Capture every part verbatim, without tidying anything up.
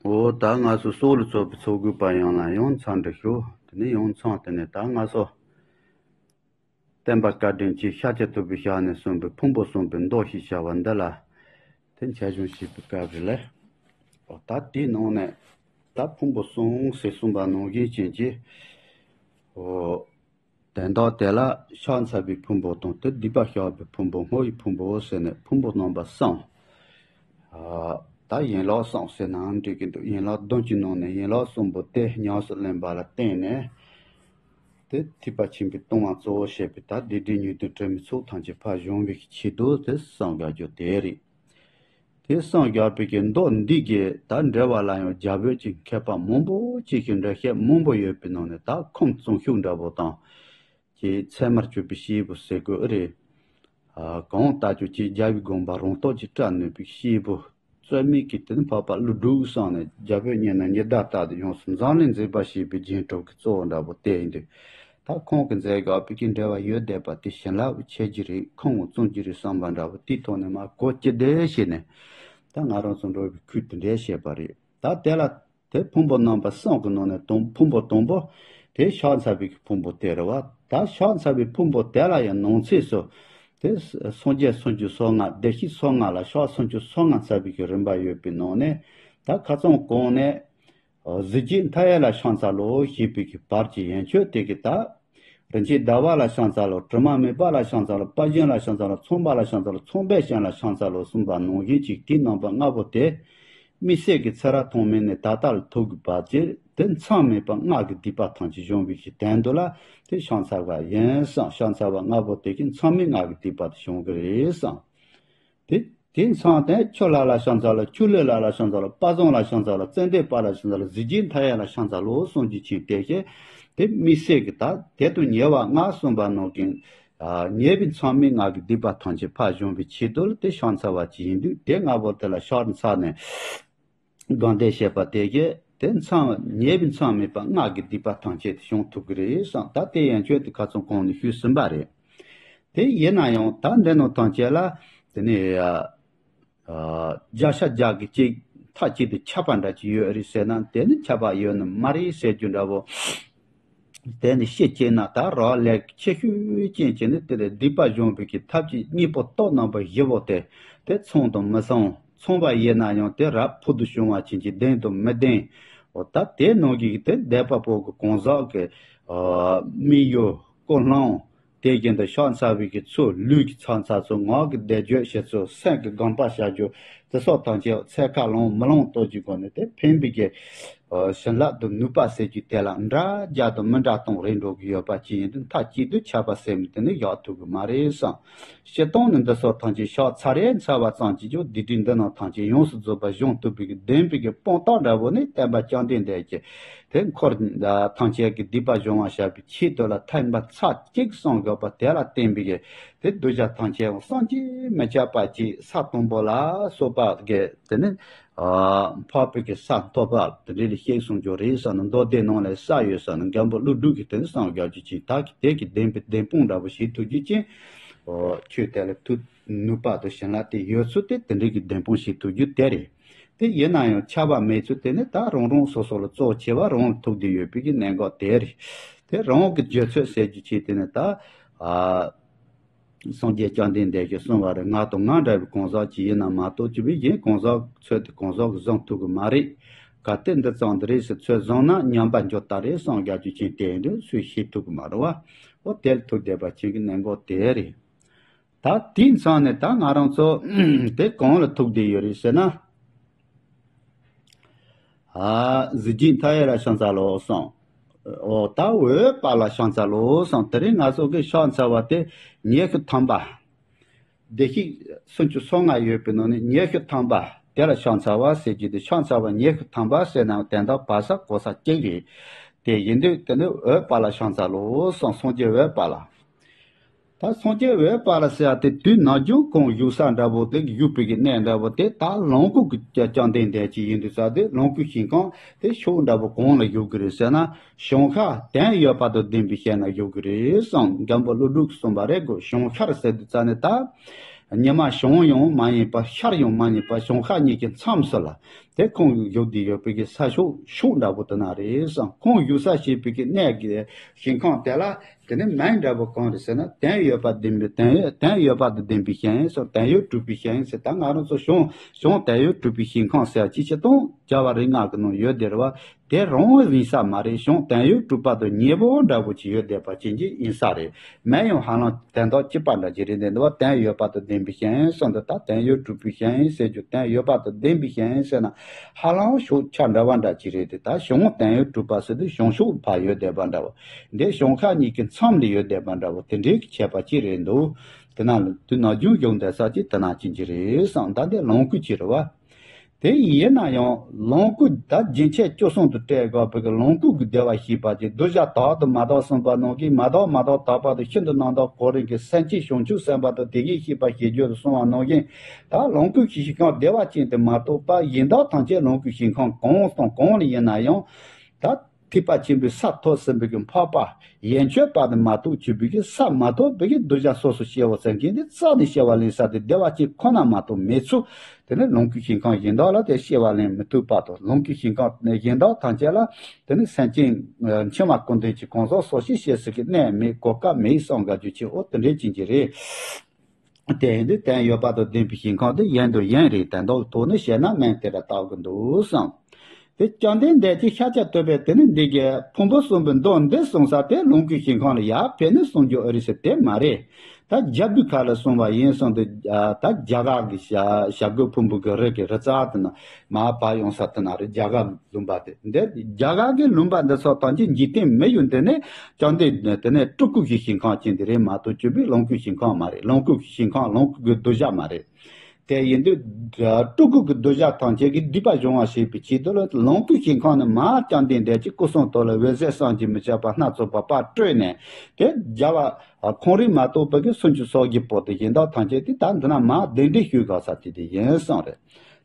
འོ་ད་ང་ཚོ་སྲོག་ལ་ཚོགས་པའི་ཚོགས་དགོས་པ་ཡང་ལ་ཡང་འཚམས་འདྲི་ཞུ། དེ་ནས་ཡང་འཚམས་དེ་ནས་ད་ང་ཚོ་བསྟན་པ་བཀའ་དྲིན་གྱིས་ཤཱཀྱ་ཐུབ་པའི་ཞལ་ནས་གསུངས་པའི་ཕུང་པོ་གསུམ་པའི་མདོ་ཞེས་བྱ་བ་འདི་ལ་དེ་འཆད་ཞུ་བྱེད་པའི་སྐབས་རེད་ལ། འོ་ད་དེའི་ནང་ནས་ད་ཕུང་པོ་གསུམ་ཟེར་གསུངས་པ་ནང་བཞིན་ཅན་གྱི་འོ། དོན་དག་དེ་ལ་ཕྱག་འཚལ་བའི་ཕུང་པོ་དང་དེ་སྡིག་པ་བཤགས་པའི་ཕུང་པོ་བསྔོ་བའི་ཕུང་པོ་ཟེར་ནས་ཕུང་པོ་རྣམ་པ་གསུམ། ཨ། ད་ཡན་ལག་གསུམ་ཟེར་ནའང་འགྲིག་གི་འདུག་ཡན་ལག་བདུན་གྱི་ནང་ནས་ཡན་ལག་གསུམ་པོ་དེ་ཉམས་སུ་ལེན་པ་ལ་བརྟེན་ནས། དེ་ཐེག་པ་ཆེན་པོའི་ལྟུང་བ་གཙོ་བོ་བྱས་པའི་ད་སྡིག་སྒྲིབ་ཉེས་ལྟུང་དྲི་མའི་ཚོགས་ཐམས་ཅད་ཕར་སྦྱོང་བའི་ཆེད་དུ་དེ་གསུམ་བཞག་རྒྱུ་དེ་རེད། དེ་གསུམ་བཞག་པའི་གི་མདོ་འདི་གི་ད་འགྲེལ་བ་ལ་ཡང་རྒྱ་བོད་ཀྱི་མཁས་པ་མང་པོ་ཅིག་གིས་འགྲེལ་བཤད་མང་པོ་ཡོད་པའི་ནང་ནས་ད་ཁུངས་བཙན་ཤོས་འདྲ་པོ་དང་། ཀྱི་ཚད་མར་གྱུར་པའི་སྐྱེས་བུ་ཟེར་དགོས་ཨེ་རེད། ཨ། གང་ལྟར་ཀྱང་ཀྱི་རྒྱལ་བའི་དགོངས་པ་རང་རྟོགས་ཀྱིས་བཀྲལ་ནུས་པའི་སྐྱེས་བུ། རྩོད་མེད་ཀྱི་དེ་ནི་འཕགས་པ་ཀླུ་སྒྲུབ་གསུངས་ནས་རྒྱ་བོད་གཉིས་ནས་ཉི་ཟླ་ལྟར་དུ་ཡོངས་སུ་འཛམ་གླིང་མཛེས་པར་བྱེད་པའི་རྒྱན་དྲུག་གི་གཙོ་བོ་འདྲ་པོ་དེ་ཡིན་དུས། ད་ཁོང་གི་མཛད་དགོས་པའི་ཀྱི་འགྲེལ་བ་ཡོད་བསྡད་པ་དེ་བྱིན་རླབས་ཆེ་རྒྱུ་རེད། ཁོང་ངོ་བཙུན་རྒྱུ་རེད་བསམ་པ་འདྲ་པོ་དེའི་ཐོག་ནས་མ་གོ་ཅི་བདེ་བྱས་ནས། ད་ང་རང་ཚོ་འགྲོ་བའི་ཁུལ་དེ་འདྲའི་བཤད་པ་རེད། ད་དེ་ལ། དེ་ཕུང་པོ་རྣམ་པ་གསུམ་གྱི་ནང་ནས་དང་ཕུང་པོ་དང་པོ། དེ་ཕྱག་འཚལ་བའི་ཕུང་པོ་དེ་རེད་བ། ད་ཕྱག་འཚལ་བའི་ཕུང་པོ་དེ་ལ་ཡང་ནང་གསེས་སུ། དེ་སངས་རྒྱས་སུམ་ཅུ་སོ་ལྔ་བདེ་གཤེགས་སོ་ལྔ་ལ་ཕྱག་སུམ་ཅུ་སོ་ལྔ་འཚལ་བའི་གི་རིམ་པ་ཡོད་པའི་ནང་ནས། ད་ཁ་སང་གོང་ནས། གཟི་བརྗིད་མཐའ་ཡས་ལ་ཕྱག་འཚལ་ལོ་ཞེས་པའི་གི་བར་གྱི་ཡན་ཆོད་དེ་གི་ད། རིན་ཆེན་ཟླ་བ་ལ་ཕྱག་འཚལ་ལོ། དྲི་མ་མེད་པ་ལ་ཕྱག་འཚལ་ལོ། དཔལ་གཞུང་ལ་ཕྱག་འཚལ་ལོ། ཚངས་པ་ལ་ཕྱག་འཚལ་ལོ། ཚངས་པའི་བྱོན་ལ་ཕྱག་འཚལ་ལོ་གསུངས་པ་ནང་བཞིན་ཅིག་དེའི་རྣམ་པ་ལྔ་པོ་དེ། དམིགས་བསལ་གྱི་ཚེ་རབས་ཐོག་མེད་ནས་ད་ལྟ་ལ་ཐུག་གི་བར་ཅིར་དེ་མཚམས་མེད་པར་སྔགས་ཀྱི་སྡིག་པ་ཐམས་ཅད་སྦྱོང་བའི་ཞིང་དོན་དུ་ལ་དེ་ཕྱག་འཚལ་བ་ཡིན་གསུངས། ཕྱག་འཚལ་བ་ལྔ་པོ་དེ་གིས་མཚམས་མེད་སྔགས་ཀྱི་སྡིག་པ་དེ་སྦྱོང་གི་རེད་གསུངས། དེ་དེ་མཚམས་དེ་ཆུ་ལྷ་ལ་ཕྱག་འཚལ་ལོ། ཆུ་ལུད་ལྷ་ལ་ཕྱག་འཚལ་ལོ། དཔལ་བཟང་ལ་ཕྱག་འཚལ་ལོ། ཙན་དན་དཔལ་ལ་ཕྱག་འཚལ་ལོ། གཟི་བརྗིད་མཐའ་ཡས་ལ་ཕྱག་འཚལ་ལོ་གསུངས་རྒྱུ་ཅིག་དེ་བཞིན་དེ་དམིགས་བསལ་གྱི་ད་དེ་དང་ཉེ་བ་ལྔ་གསུངས་པ་ནང་བཞིན། ཉེ་བའི་མཚམས་མེད་སྔགས་ཀྱི་སྡིག་པ་ཐམས་ཅད་ཕར་སྦྱོང་བའི་ཆེད་དུ་ལ་དེ་ཕྱག་འཚལ་བ་ཅིག་ཡིན་དུས་དེ་ལྔ་པོ་དེ་ལ་ཕྱག་འཚལ་ནས། དགོངས་འགྲེལ་བཤད་པ་དེ་གས་དེ་མཚམས་ཉེ་བའི་མཚམས་མེད་པ་སྔགས་ཀྱི་སྡིག་པ་ཐམས་ཅད་དེ་སྦྱོང་ཐུབ་ཀྱི་རེད་གསུངས། ད་དེ་ཡན་ཆོད་དེ་ཁ་སང་གོང་ནས་ཞུས་ཟིན་པ་རེད། དེ་ཡིན་ན་ཡང་ད་འདི་ནང་ཐམས་ཅད་ལ་དེ་ནས་ཨ། ཨ། བརྒྱ་ཆ་བརྒྱ་གི་གཅིག་མཐའ་གཅིག་ཏུ་ཁྱབ་པ་འདྲ་ཅིག་ཡོད་རེད་ཟེར་ན་དེ་ནི་ཁྱབ་པ་ཡོད་ནི་མ་རེད་ཟེར་རྒྱུ་འདྲ་པོ། དེ་ནི་ཤེས་བྱས་ན་ད་རག་ལས་ཆེ་ཤོས་ཅན་བྱས་ནས་དེ་ལས་སྡིག་པ་སྦྱོང་བའི་གི་ཐབས་ཀྱི་གཉེན་པོ་སྟོབས་རྣམ་པ་བཞི་པོ་དེ་དེ་ཚང་དང་མི་ཚང་། ཚང་བ་ཡིན་ན་ཡང་དེ་རབ་ཕུལ་དུ་བྱུང་བ་ཅན་གྱི་ལྡན་དང་མི་ལྡན། འོ་ད་དེ་ནང་གི་དེ་སྡིག་པ་པོ་གི་གང་ཟག་གི་ཨ། སྨིན་ཡུལ་ཀུན་སློང་། དེ་བཞིན་དུ་ཕྱག་འཚལ་བའི་གི་ཚུལ། ལུས་ཀྱི་ཕྱག་འཚལ་ཚུལ། ངག་གི་བཟླས་བརྗོད་བྱེད་ཚུལ། སེམས་ཀྱི་དགོངས་པ་བཞག་རྒྱུ། དེ་སོགས་ཐམས་ཅད་འཚོལ་ཁ་ལོངས་མི་ལོངས་ལྟོས་ཀྱི་སྒོ་ནས་དེ་ཕན་པའི་གི་ཨ། བྱིན་རླབས་དང་ནུས་པ་ཟེར་རྒྱུ་དེ་ལ་འདྲ་རྒྱ་དང་མི་འདྲ་གཏོང་རེ་འགྲོ་གི་ཡོད་པ་ཅིག་ཡིན་དུས་མཐའ་གཅིག་ཏུ་ཁྱབ་པ་ཟེར་མི་དེ་ནི་བཞག་ཐུབ་གི་མ་རེད་བསམ། སྤྱིར་བཏང་ནི་འདི་སོགས་ཐམས་ཅད་ཕྱག་ཚར་རེ་འཚལ་བ་ཙམ་གྱིས་ཀྱང་སྡིག་སྒྲིབ་འདི་རྣམས་ཐམས་ཅད་ཡོངས་སུ་རྫོགས་པ་སྦྱོང་ཐུབ་པའི་གི་བདེན་པའི་གི་དཔང་རྟགས་འདྲ་པོ་ནི་བསྟན་པ་བཅོམ་ལྡན་འདས་ཀྱིས་དེ་འཁོར་ཐམས་ཅད་ཀྱི་སྡིག་པ་སྦྱོང་བར་བྱ་བའི་ཆེད་དུ་ལ་ཐེག་པ་ཚར་གཅིག་གསུངས་ཡོད་པ་དེ་ལ་བརྟེན་པའི་གི་དེ་གདུལ་བྱ་ཐམས་ཅད་བསམ་གྱིས་མི་ཁྱབ་པ་ཅིག་ས་དང་པོ་ལ་སོགས་པ་གི་དེ་ནི་འཕགས་པའི་གི་ས་ཐོབ་པ་དེ་འདྲ་ལ་གཤེགས་གསུངས་རྒྱུ་རེད་ཟེར་ན་མདོ་སྡེ་ནང་ལ་ས་ཡོད་ཟེར་ན་མགོན་པོ་ཀླུ་སྒྲུབ་ཀྱིས་དེ་ནི་གསུངས་ཡོད་རྒྱུ་ཅིག་ད་གི་དེ་གི་བདེན་པའི་བདེན་དཔང་འདྲ་པོ་ཞིག་ཐུག་རྒྱུ་ཅན། ཨོ། ཆོས་དེ་ལ་ཐུགས་ནུས་པ་དང་བྱིན་རླབས་དེ་ཡོད་ཚུལ་དེ་དེ་འདྲའི་གི་བདེན་དཔང་ཞིག་ཐུག་རྒྱུ་དེ་རེད། དེ་ཡིན་ན་ཡང་ཁྱབ་པ་མེད་ཚུལ་དེ་ནི་ད་རང་རང་སོ་སོ་ལ་གཙོ་ཆེ་བ་རང་ལ་ཐུག་བསྡད་ཡོད་པའི་གི་གནད་འགག་དེ་རེད། དེ་རང་གི་བརྗོད་ཚོད་ཟེར་རྒྱུ་ཅིག་དེ་ནི་ད། ཨ། སངས་རྒྱས་བཅོམ་ལྡན་འདས་ཀྱིས་གསུངས་པ་རེད། ང་དང་ང་འདྲ་བའི་གང་ཟག་ཅིག་ཡིན་ན་མ་གཏོགས་ཅི་བས་གཞན་གང་ཟག་ཚོད་དེ་གང་ཟག་གིས་བཟུང་ཐུབ་ཀྱི་མ་རེད། གལ་ཏེ་འདི་ཙམ་འདི་རེད་ཟེར་ཚོད་བཟུང་ན་ཉམས་པར་འགྱུར་ལྟར་རེད་སངས་རྒྱས་ཀྱི་ཆོས་དེ་འདྲ་སུས་ཤེས་ཐུབ་ཀྱི་མ་རེད་བ། འོ་དེ་ལ་ཐུག་བསྡད་པ་ཅིག་གི་གནད་འགག་དེ་རེད། ད་དེའི་མཚམས་ནས་ད་ང་རང་ཚོ་དེ་གང་ལ་ཐུག་བསྡད་ཡོད་རེད་ཟེར་ན། ཨ། གཟི་བརྗིད་མཐའ་ཡས་ལ་ཕྱག་འཚལ་ལོ་གསུངས། འོ་ད་འོད་དཔལ་ལ་ཕྱག་འཚལ་ལོ་གསུངས། དེ་རིང་ང་ཚོ་གི་ཕྱག་འཚལ་བ་དེ་ཉི་ཤུ་ཐམ་པ། བདེ་གཤེགས་སུམ་ཅུ་སོ་ལྔ་ཡོད་པའི་ནང་ནས་ཉི་ཤུ་ཐམ་པ་དེ་ལ་ཕྱག་འཚལ་བ་ཟེར་རྒྱུ་དེ་ཕྱག་འཚལ་བ་ཉི་ཤུ་ཐམ་པ་ཟེར་ན་དོན་དག་བར་ས་གོ་ས་གཅིག་རེད། དེ་ཡིན་དུས་དེ་ནི་འོད་དཔལ་ལ་ཕྱག་འཚལ་ལོ་གསུངས། སངས་རྒྱས་འོད་དཔལ་ལ། ད་སངས་རྒྱས་འོད་དཔལ་ལ་ཟེར་ཡ་དེ་དུས་ནམ་རྒྱུན་གང་བཞུགས་ས་འདྲ་པོ་དེ་བཞུགས་པའི་གི་གནས་འདྲ་པོ་དེ་ད་ལོངས་སྐུ་གི་བཅོམ་ལྡན་འདས་ཅིག་ཡིན་དུས་ས་དེ་ལོངས་སྐུ་ཞིང་ཁམས་དེ་ཕྱོགས་འདྲ་པོ་གང་ལ་བཞུགས་ཀྱི་རེད་ཟེར་ན་བྱང་ཤར་དོན་ཡོད་པ་དང་ལྡན་པའི་ཤེད་ན་བཞུགས་ཀྱི་རེད་གསུངས། མགོན་པོ་ཀླུ་སྒྲུབ་ཀྱིས་གསུངས་པ་རེད་གོ། བྱང་ཤར་ཟེར་དུས་ས་ནས་ད་ ཉི་མ་བྱང་ཡང་མ་ཡིན་པ་ཤར་ཡང་མ་ཡིན་པ་བྱང་ཤར་གཉིས་ཀྱི་མཚམས་སུ་ལ་དེ་ཁོང་བཞུགས་བསྡད་ཡོད་པའི་གི་ས་ཕྱོགས་ཕྱོགས་འདྲ་པོ་དེ་ན་རེད་བསམ། ཁོང་བཞུགས་ས་བྱས་པའི་གི་གནས་ཀྱི་ཞིང་ཁམས་དེ་ལ་དེ་ནི་མིང་འདྲ་པོ་གང་རེད་ཟེར་ན། དོན་ཡོད་པ་ལྡན་པའི་དོན་དོན་ཡོད་པ་དང་ལྡན་པའི་ཞིང་སོགས། དོན་ཡོད་གྲུབ་པའི་ཞིང་ཟེར། ད་ང་རང་ཚོ་བྱང་བྱང་དོན་ཡོད་གྲུབ་པའི་ཞིང་ཁམས་ཟེར་ཅི་ཅི་དང་བྱ་བ་རིགས་ལྔ་གི་ནང་ཡོད་དེ་རེད་བ། དེ་རང་ཡིན་ས་མ་རེད། བྱང་དོན་ཡོད་གྲུབ་པ་དང་ཉེ་པོ་འདྲ་པོ་ཅིག་ཡོད་བསྡད་པ་ཅན་ཅིག་ཡིན་ས་རེད། མིང་ཡང་ཧ་ལམ་དོན་དག་གཅིག་པ་འདྲ་ཅིག་རེད། འདི་འདི་བ་དོན་ཡོད་པ་དང་ལྡན་པའི་ཞིང་ཟེར་འདི། ད་དོན་ཡོད་གྲུབ་པའི་ཞིང་ཟེར་རྒྱུ་དོན་ཡོད་པ་དང་ལྡན་པའི་ཞིང་ཟེར་ན་ཧ་ལམ་ཕྱོགས་ཆ་འདྲ་བ་འདྲ་ཅིག་རེད་དེ། ད་བྱང་དོན་ཡོད་གྲུབ་པ་ཟེར་དུས་བྱང་ཕྱོགས་ཕར་ཡོད་བསྡད་པ་འདྲ་བ། འདི་བྱང་ཤར་གཉིས་ཀྱི་མཚམས་ལ་ཡོད་བསྡད་པ་འདྲ་བ་དེ་འདྲའི་ཁྱད་པར་ཅིག་རེད་འདུག། དེ་ན་དུས་ནམ་རྒྱུན་བཞུགས་འདས་ས་ཅིག་དེ་ན་ཅིག་ཅིག་རེད་བསམ། ད་འདི་ལོངས་སྐུ་ཅིག་རེད་བ། དེ་ཡིན་ན་ཡང་ལོངས་སྐུ་ད་རྒྱན་ཆ་བཅུ་གསུམ་དུ་བཀྲལ་དགོས་པའི་གི་ལོངས་སྐུ་གི་བདེ་བ་ཞེས་པ་ཅིག་གདུལ་བྱ་དག་དང་མ་དག་གསུངས་པ་ནང་གི་མ་དག་མ་དག་དག་པ་དང་ཤིན་ཏུ་རྣམ་དག་གོ་རིམ་གྱི་སེམས་ཅན་བྱང་ཆུབ་སེམས་དཔའ་དང་དེ་བཞིན་གཤེགས་པ་ཞེས་བརྗོད་དུ་གསུངས་པ་ནང་བཞིན། ད་ལོངས་སྐུ་གི་ཞིང་ཁམས་བདེ་བ་ཅན་དུ་མ་གཏོགས་པ་གཞན་དག་ཐམས་ཅད་ལོངས་སྐུའི་ཞིང་ཁམས་གང་དང་གང་ལ་ཡིན་ན་ཡང་། ད་ཐེག་པ་ཆེན་པོའི་ས་ཐོབ་ཟིན་པའི་གི་འཕགས་པ་ཡན་ཆོད་པ་དེ་མ་གཏོགས་བྱེད་པའི་གི་ས་མ་ཐོབ་པའི་གི་གདུལ་བྱ་སོ་སོ་སྐྱེ་བོ་ཟེར་མཁན་དེ་རྩ་ནས་སྐྱེ་བ་ལེན་ས་དེ་བདེ་བ་ཅན་ཁོ་ན་མ་གཏོགས་མེད་ཚུལ། དེ་ནི་ལོངས་སྐུའི་ཞིང་ཁམས་གཞན་དག་ལ་དེ་སྐྱེ་བ་ལེན་མི་ཐུབ་པ་དང་། ལོངས་སྐུའི་ཞིང་ཁམས་གཞན་དག་ཐམས་ཅད་ལ་དེ་ནི་སེམས་ཅན་འཆི་བ་ཀུན་ལྡན་གྱི་གང་ཟག་སོ་སྐྱེ་སྐྱེ་སྲིད་ཀྱི་གནས་མེད་གོ་སྐབས་མེད་བསམ་དགའ་རྒྱུ་ཆེ་འོ་དེ་འདྲའི་ཅན་གྱི་རེད། དེ་ཡིན་དུས་དོན་ཡོད་པ་དང་ལྡན་པའི་ཞིང་ཁམས་དེ་ཡིན་དང་ཡིན་རེད། དོན་དག་ཐོག་ནས་བཤད་ན་མིང་དེ་འདྲ་བཏགས་ཀྱི་འདུག་བསམ། དེ་བཅོམ་ལྡན་འདས་ཀྱིས་ཤཱཀྱ་ཐུབ་པས་དེ་ནི་འདི་གའི་ཕུང་པོ་གསུམ་པོའི་མདོ་འདི་གསུངས་ས་དེ་ལོངས་སྐུའི་ཞིང་ཁམས་ལ་ཡར་ཕེབས་ནས་གསུང་རྒྱུ་ཨེ་རེད་ཟེར། དེ་མ་རེད། ད་རྒྱལ་པོའི་ཁ་ལ་གསུངས་པ་ཡིན་གསུངས་ཏེ། ད་རྒྱ་གར་གྱི་བྱ་བྱ་རྒོད་ཕུང་པོ་གི་རི་གི་རི་རྩ་དེ་ན་མར་བབས་ཡོང་ས་དེ་ན་རེད། རྒྱ་གར་ལུང་པ་དེ་འདི་རྒྱ་གར་གྱི་ལུང་པ་འདི་ཚོ་ཐམས་ཅད་འཇིག་རྟེན་མི་ཡུལ་འདི་ནས་བཅོམ་ལྡན་འདས་དེ་ནས་སྤྲུལ་སྐུ་གི་ཞིང་ཁམས་ཅན་དེ་རེད་མ་གཏོགས་བཅོས་པའི་ལོངས་སྐུའི་ཞིང་ཁམས་མ་རེད། ལོངས་སྐུ་གི་ཞིང་ཁམས་ལོངས་སྐུ་གི་གདུལ་བྱ་མ་རེད། དེ་ཡིན་དུས་སྤྲུལ་སྐུ་གི་གདུལ་བྱ་ཐམས་ཅད་ཀྱི་སྡིག་པ་སྦྱོང་བ་བྱེད་པའི་ཆེད་དུ་ལ་ལོངས་སྐུའི་ཞིང་ཁམས་ནས་མར་བཅོམ་ལྡན་འདས་ཀྱིས་སྐུ་གསུང་ཐུགས་ལ་འོད་ཟེར་བསམ་གྱིས་མི་ཁྱབ་པ་སྣ་ཚོགས་པ་ཕར་སྤྲོས་ནས་དེ་རྒྱལ་བ་ཁོང་རང་མ་གཏོགས་པའི་གི་སུམ་ཅུ་སོ་བརྒྱད་པོ་དེ་གཞན་དག་ཐམས་ཅད་དེ་ད་འདི་ན་མར་གདན་འདྲེན་ཞུ་དགོས་ས་དེ་དེ་ཡིན་གསུངས་རེད།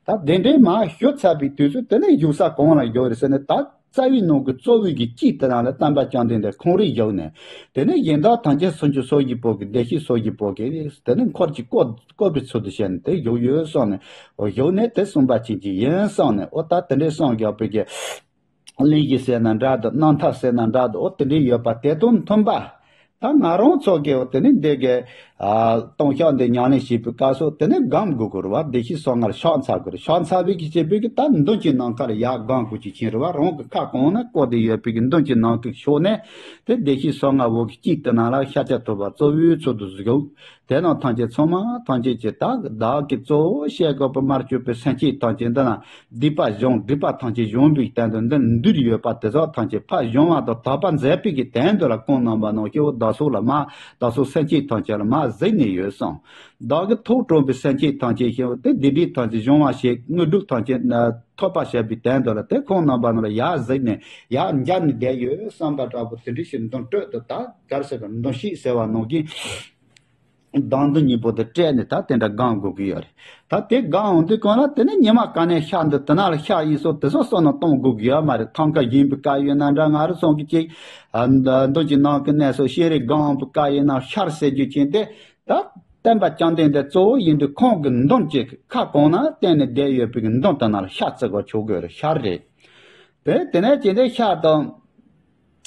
ད་གདན་འདྲེན་མར་ཞུ་ཚར་བའི་དུས་སུ་དེ་ནས་བཞུགས་ས་གང་ལ་བཞུགས་རེད་ཟེར་ན། ད་རྩ་བའི་ནང་གི་གཙོ་བོའི་གི་དཀྱིལ་དེ་ནང་ལ་སྟོན་པ་བཅོམ་ལྡན་འདས་ཁོང་རང་བཞུགས་ནས། དེ་ནས་གཞན་དག་ཐམས་ཅད་སུམ་ཅུ་སོ་བཞི་པོ་གི་བདེ་གཤེགས་སོ་བཞི་པོ་གི་དེ་ནས་འཁོར་གྱིས་བསྐོར་བསྐོར་བའི་ཚུལ་དུ་བྱས་ནས་དེ་བཞུགས་ཡོད་གསུངས་ནས། འོ་བཞུགས་ནས་དེ་གསུངས་པ་ཅན་ཅིག་ཡིན་གསུངས་ནས། འོ་ད་དེ་འདྲའི་གསུངས་བཞག་པའི་གི་གླེང་གཞི་ཟེར་ན་འདྲ་འདུག། རྣམ་ཐར་ཟེར་ན་འདྲ་འདུག། འོ་དེ་འདྲའི་ཡོད་པ་དེ་དང་མཐུན་པ། ད་ང་རང་ཚོ་གི་དེ་ནི་འདི་གི་ཨ་ལྟུང་བཤགས་འདི་ཉམས་ལེན་བྱེད་པའི་སྐབས་སུ་དེ་ནི་སྒོམ་དགོས་ཀྱི་རེད་བ། བདེ་གཤེགས་གསང་སྔགས་ཕྱག་འཚལ་དགོས་རེད། ཕྱག་འཚལ་བའི་གི་བྱེད་པའི་གི་ད་མདུན་གྱི་ནམ་མཁར་ཡར་སྒོམ་དགོས་ཀྱི་ཕྱིན་རེད་བ། རང་གི་ཁ་གང་ན་བསྐོར་ཏེ་ཡོད་པའི་གི་མདུན་གྱི་ནམ་མཁའི་ཕྱོགས་ནས་དེ་བདེ་གཤེགས་གསང་སྔགས་འོག་གི་དཀྱིལ་དེ་ནང་ལ་ཤཱཀྱ་ཐུབ་པ་གཙོ་བོའི་ཚུལ་དུ་བཞུགས། དེ་རྣམས་ཐམས་ཅད་ཚང་མ་ཐམས་ཅད་ཀྱི་ད་བདག་གིས་གཙོ་བོ་བྱེད་དགོས་པ་མར་གྱུར་པའི་སེམས་ཅན་ཐམས་ཅད་འདི་ན་སྡིག་པ་སྦྱོང་སྒྲིབ་པ་ཐམས་ཅད་སྦྱོང་བའི་སྟེང་དུ་འདི་འདུས་ཡོད་པ་དེ་ཚོ་ཐམས་ཅད་ཕར་སྦྱོང་བ་དང་དག་པར་མཛད་པའི་གི་དོན་དུ་ལ་ཁོང་རྣམ་པ་རྣམས་སྐྱེ་བོ་བདག་སོགས་ལ་མར་བདག་སོགས་སེམས་ཅན་ཐམས་ཅད་ལ་མར་གཟིགས་ནས་ཡོད་གསུངས། བདག་གིས་ཐུགས་དྲངས་པའི་སེམས་ཅན་ཐམས་ཅད་ཤེས་པ་དེ་སྡིག་སྒྲིབ་ཐམས་ཅད་སྦྱོང་བ་བྱེད། དངོས་གྲུབ་ཐམས་ཅད་ཐོབ་པར་བྱེད་པའི་དོན་དུ་ལ་དེ་ཁོང་རྣམ་པ་རྣམས་ལ་ཡར་གཟིགས་ནས་ཡར་མཇལ་ནས་བསྡད་ཡོད་བསམ་པ་འདྲ་པོ་དེ་འདྲ་ཞིག་འདོན་སྤྲོད་དུ་ད་གར་ཟེར་བ་འདོན་ཤེས་ཟེར་བ་ནང་གི་སྡང་འདོད་གཉིས་པོ་དེ་བསྐྲད་ནས་ད་དེ་འདྲ་སྒོམ་དགོས་ཀྱི་ཡོད་རེད། ད་དེ་སྒོམ་འོང་དུས་གང་ལ་དེ་ནས་ཉི་མ་ག་ནས་ཤར་འདུག། དེ་ན་ལ་ཤར་ཡིན་སོགས་དེ་ཚོ་བསམ་བློ་གཏོང་དགོས་ཀྱི་ཡོད་མ་རེད། ཐང་ཀ་བཞེངས་པའི་སྐབས་ཡིན་ན་འདྲ། ང་རང་ཚོ་གི་ཅིག་ཨ་མདུན་གྱི་ནང་གི་གནས་སུ་སྤྱན་རས་སྒོམ་པའི་སྐབས་ཡིན་ན་ཤར་ཟེར་རྒྱུ་ཅན་དེ། ད་སྟོན་པ་བཅོམ་ལྡན་འདས་གཙོ་བོ་ཡིན་དུས་ཁོང་གི་མདུན་གྱི་ཁ་གང་ན་བསྟན་ནས་བསྡད་ཡོད་པའི་གི་མདུན་དེ་ན་ལ་ཤར་བརྩི་དགོས་ཆོག་གི་ཡོད་རེད། ཤར་རེད། དེ་དེ་ནས་ཅི་འདྲའི་ཤར་དང་།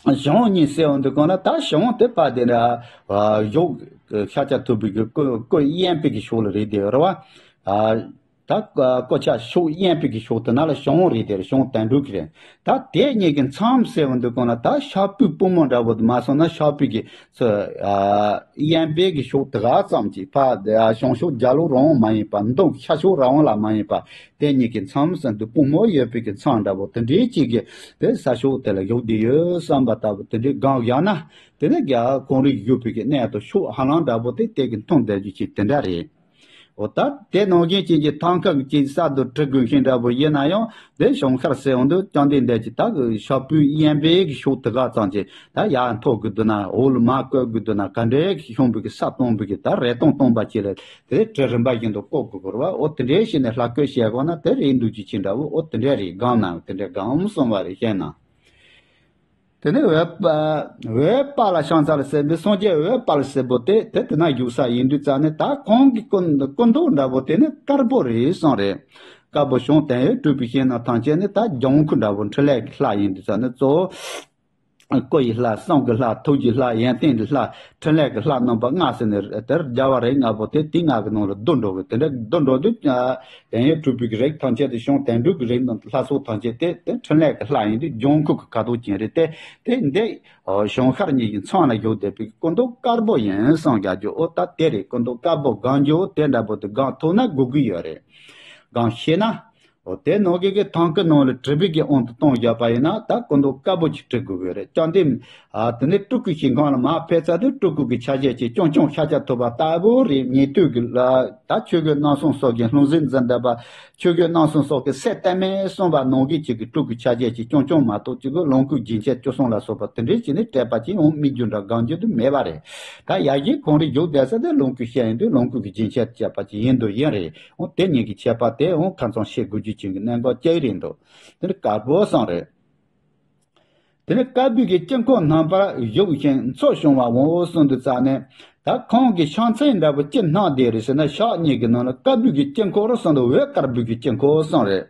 བྱང་གཉིས་ཟེར་འོང་དུས་གང་ལ་ད་བྱང་དེ་ཕར་དེ་འདྲ་བཞུགས། ཤཱཀྱ་ཐུབ་པའི་གི་སྐུ་སྐུ་གཡས་པའི་གི་ཕྱོགས་ལ་རེད་དེ་རེད་བ། ད་སྐུ་ཆ་ཕྱོགས་གཡས་པའི་གི་ཕྱོགས་དེ་ན་ལ་བྱང་རེད་དེ་རེད། བྱང་དོན་གྲུབ་ཀྱི་རེད། ད་དེ་གཉིས་ཀྱི་མཚམས་ཟེར་འོང་དུས་གང་ལ་ད་ཤར་བུའི་པུས་མོ་འདྲ་བོ་དེ་མ་སོང་ན་ཤར་བུའི་གི་ཚུར་གཡས་པའི་གི་ཕྱོགས་དེ་ག་ཙམ་ཅིག་ཕར་བྱང་ཕྱོགས་རྒྱབ་ལོགས་རང་མ་ཡིན་པ་མདུན་ཤར་ཕྱོགས་རང་ལ་མ་ཡིན་པ། དེ་གཉིས་ཀྱི་མཚམས་ཟེར་དུས་པུས་མོ་ཡོད་པའི་གི་མཚམས་འདྲ་པོ་དེ་འདྲའི་ཅིག་གི་དེ་ས་ཕྱོགས་དེ་ལ་བཞུགས་བསྡད་ཡོད་བསམ་པ་ལྟ་བུ་དེ་འདྲའི་སྒང་བཞག་ན། དེ་ནས་རྒྱ་གོང་རིགས་བཞུགས་པའི་གི་གནས་དང་ཕྱོགས་ཧ་ལམ་འདྲ་པོ་དེ་དེ་གི་མཐོང་བསྡད་རྒྱུ་ཅིག་དེ་འདྲ་རེད། འོ་ད་དེ་ནང་བཞིན་ཅན་གྱི་ཐང་ཀ་གི་ཅིག་གསར་དུ་བྲི་དགོས་མཁན་འདྲ་པོ་ཡིན་ན་ཡང་དེ་བྱང་ཤར་ཟེར་འོང་དུས་བཅོམ་ལྡན་འདས་ཀྱི་ད་གི་ཤར་བུའི་གཡས་པའི་གི་ཕྱོགས་དེ་ག་ཙམ་ཅིག་ད་ཡར་མཐོ་དགོས་འདུག་ན་འོག་ལ་མར་བཀོད་དགོས་འདུག་ན་ག་འདྲའི་གི་ཤོང་བུ་གི་ས་སྟོང་བུ་གི་ད་རེ་སྟོང་སྟོང་པ་ཅིག་ལ། དེ་གྲི་རིམ་པ་བཞིན་དུ་བཀོག་དགོས་རེད་བ། འོ་དེ་འདྲའི་ཞིག་ནས་ལྷ་བཀོད་བྱས་དགོས་ན་དེ་རེད་འདུག་ཅི་ཅི་འདྲ་བོ་འོ་དེ་འདྲའི་རེད། སྒང་ན་དེ་འདྲའི་སྒང་གསུངས་པ་རེད། བཤད་ན། དེ་ནས་འོད་དཔལ་འོད་དཔལ་ལ་ཕྱག་འཚལ་ཟེར་བའི་སངས་རྒྱས་འོད་དཔལ་ཟེར་པོ་དེ་དེ་དེ་ན་བཞུགས་ས་ཡིན་དུས་ཙང་ནས། ད་ཁོང་གི་སྐུ་སྐུ་མདོག་འདྲ་པོ་དེ་ནི་དཀར་པོ་རེད་གསུངས་རེད། དཀར་པོ་བྱང་དོན་ཡོད་གྲུབ་པའི་ཞིང་རྣམས་ཐམས་ཅད་ནི། ད་ལྗང་ཁུ་འདྲ་པོ་འཕྲིན་ལས་ཀྱི་ལྷ་ཡིན་དུས་ཙང་ནས། གཙོ་བོ་སྐུ་ཡི་ལྷ། གསུང་གི་ལྷ། ཐུགས་ཀྱི་ལྷ། ཡོན་ཏན་གྱི་ལྷ། འཕྲིན་ལས་ཀྱི་ལྷ་རྣམ་པ་ལྔ་ཟེར་ནས་དེར་རྒྱལ་བ་རིགས་ལྔ་པོ་དེ་དེ་ལྔ་གི་ནང་ལ་བསྡུ་འགྲོ་གི། དེ་འདྲ་བསྡུ་འགྲོ་དུས་དོན་ཡོད་གྲུབ་པའི་རིགས་ཐམས་ཅད་དེ། བྱང་དོན་གྲུབ་ཀྱི་རིགས་རྣམས་ལྷ་ཚོགས་ཐམས་ཅད་དེ་དེ་འཕྲིན་ལས་ཀྱི་ལྷ་ཡིན་དུས་ལྗང་ཁུ་གི་ཁ་དོག་ཅན་རེད་དེ། དེ་འདི་བྱང་ཤར་གཉིས་ཀྱི་མཚམས་ལ་བཞུགས་བསྡད་པའི་སྐུ་མདོག་དཀར་པོ་ཡིན་གསུངས་རྒྱག་རྒྱུ། འོ་ད་དེ་རེད། སྐུ་མདོག་དཀར་པོ་སྒང་རྒྱུ་དེ་འདྲ་པོ་དེ་སྒང་ཐུག་ན་དགོས་ཀྱི་ཡོད་རེད། སྒང་ཤེས་ན། འོ་དེ་ནང་གི་གི་ཐང་གི་ནང་ལ་བྲིས་པའི་གི་དབང་དུ་གཏོང་བཞག་པ་ཡིན་ན། ད་སྐུ་མདོག་དཀར་པོ་ཅིག་བྲི་དགོས་ཀྱི་རེད། བཅོམ་ལྡན། ཨ། དེ་ནས་སྤྲུལ་སྐུ་ཞིང་ཁམས་ལ་མར་ཕེབས་ཚར་དུས་སྤྲུལ་སྐུ་གི་ཆ་ཤས་ཅིག་རྐྱང་རྐྱང་ཤཱཀྱ་ཐུབ་པ་ལྟ་བུ་རེད། ཉན་ཐོས་ཀྱི་ལ་ད་ཆོས་གོས་རྣམ་གསུམ་སོགས་ཀྱི་ལྷུང་བཟེད་འཛིན་བསྡད་པ། ཆོས་གོས་རྣམ་གསུམ་སོགས་ཀྱི་སེམས་གཏད་མེད་གསུངས་པ་ནང་གི་ཅིག་གི་སྤྲུལ་སྐུ་ཆ་ཤས་ཅིག་རྐྱང་རྐྱང་མ་གཏོགས། ཅིག་གི་ལོངས་སྐུ་རྒྱན་ཆ་བཅུ་གསུམ་ལ་སོགས་པ་དེ་འདྲའི་ཅིག་ནི་སྤྲས་པ་ཅིག་འོང་སྨིག་རྒྱུ་འདྲ་སྒང་རྒྱུ་དུ་མེད་པ་རེད། ད་ཡ་གཞི་ཁོང་རེ་བཞུགས་བསྡད་ས་དེ་ལོངས་སྐུའི་ཞལ་ཡིན་དུས་ལོངས་སྐུ་གི་རྒྱན་ཆ་བཅས་པ་ཅིག་ཡིན་དུ་ཡིན་རེད། འོ་དེ་གཉིས་ཀྱི་ཁྱད་པར་དེ་འོ་ཁ་ཚང་ཤེས་དགོས་རྒྱུ་ཅན་གྱི་གནད་འགག་ཅིག་རེད་འདུག་དེ་ནི་དཀར་པོ་གསུངས་རེད། དེ་ནི་དཀར་པོའི་གི་དཀྱིལ་འཁོར་རྣམ་པར་བཞུགས་ཤིང་མཚོ་བྱུང་བའོ་གསུངས་དུས་ཙང་ནས། ད་ཁོང་གི་ཕྱག་མཚན་འདྲ་པོ་ཅི་སྣང་བསྡད་རེད་ཟེར་ན། ཕྱག་གཉིས་ཀྱི་ནང་ལ་དཀར་པོའི་གི་དཀྱིལ་འཁོར་གསུངས་འདུག་འོད་དཀར་པོའི་གི་དཀྱིལ་འཁོར་གསུངས་རེད།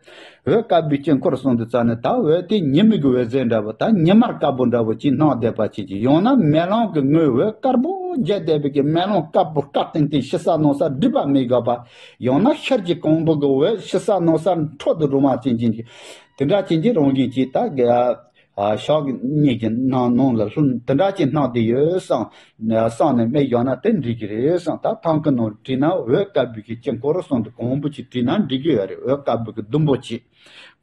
འོད་དཀར་པོའི་དཀྱིལ་འཁོར་གསུངས་དུས་ཙང་ནས། ད་འོད་དེ་ཉི་མའི་གི་འོད་ཟེར་འདྲ་པོ། ད་ཉི་མ་དཀར་པོ་འདྲ་པོ་ཅིག་སྣང་བསྡད་པ་ཅིག་ཅིག་ཡང་ན་མེ་ལོང་གི་ངོས་འོད་དཀར་པོ་རྒྱས་བསྡད་པའི་གི་མེ་ལོང་དཀར་པོ་དཀར་ཏིང་ཏིང་ཕྱི་ས་ནང་ས་སྒྲིབ་པ་མེད་དགོས་པ། ཡང་ན་ཤར་གྱི་གོང་བུ་གི་འོད་ཕྱི་ས་ནང་ས་འཕྲོ་དུ་རུང་བ་ཅན་ཅན་གྱི་དེ་འདྲ་ཅན་གྱི་རང་བཞིན་གྱི་ད་གི་ཨ་ཕྱག་གཉིས་ཀྱི་ནང་ནང་ལ་ལྷུང་དེ་འདྲ་ཅིག་སྣང་བསྡད་ཡོད་བསམ་བསམ་ནས་མིག་ཡོང་ན་དེ་འགྲིག་གི་རེད་བསམ། ད་ཐང་གི་ནང་བྲིས་ན་འོད་དཀར་པོའི་གི་དཀྱིལ་འཁོར་གསུངས་འདུག་གོང་བུ་ཅིག་བྲིས་ན་འགྲིག་གི་ཡོད་རེད། འོད་དཀར་པོའི་གི་ཟླུམ་པོ་ཅིག་